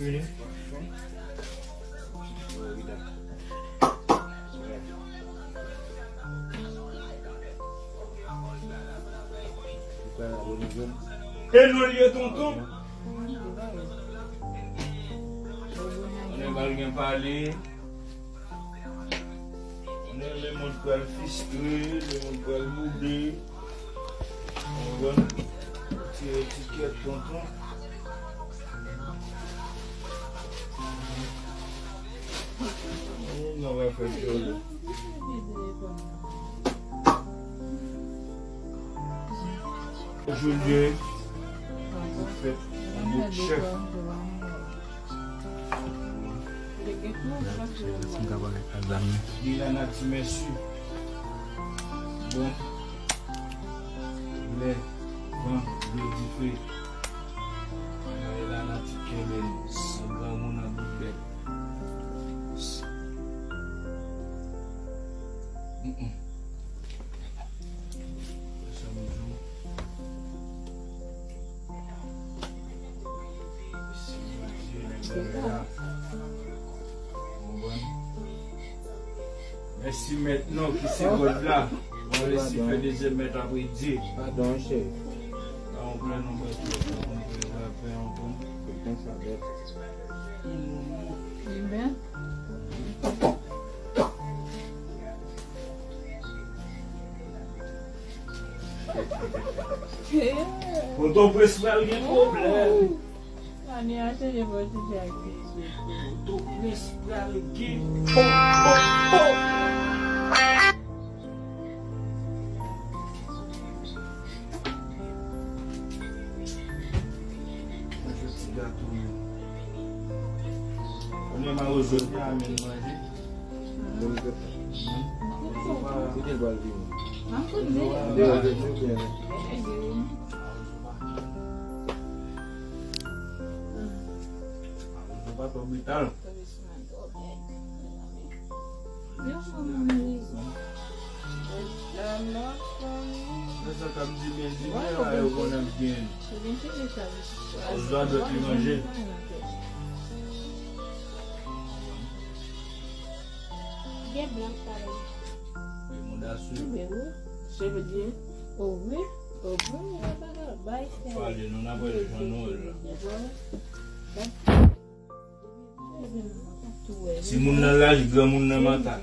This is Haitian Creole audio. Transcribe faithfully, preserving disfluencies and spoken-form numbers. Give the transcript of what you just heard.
E nou l ye, tonton. Konnen pral gen pale. Konnen lemonn pral fistre, lemonn pral boude. Konprann? Ti etikèt, tonton. Ou nan w ap fè vyole. Jodi, ou fèt yon bout chèf. Li la nati mèsi. Bon. Lè, van, dlo, dife. Lè la nati kenbe nou. San granmoun an bout bèt. Mm-mm. Sa m di w. Si Bondye lè granmè la. Konprann? Mèsi mèt nou ki se God la. Mwen resi fè dezyèm mèt apre Dye. Padon, cheri. Pa yon plè non mèt yo, pa yon plè rapè, yon bon. Fè konsa, bèt. Amen. Potoprens pral gen pwoblèm. Ane a chanje bò chanje ak Potoprens pral gen. Oh, oh, oh. Manje ti gato yo. Konnen mawozo te amèn manje. Kote l pral vini? Dewo jodi oubyen? Mawozo pa twò brital. Lè sa k ap di byen, di byen, la, yo konnen m gen. Ozwa dwèt li manje. Gen blan ki pale. Li mouda sou. Byen, wi. Se vle di, o wi, o wi, bay fè. Pale, nou n ap wè Jan Nwèl la. Timoun nan laj, granmoun nan mantal.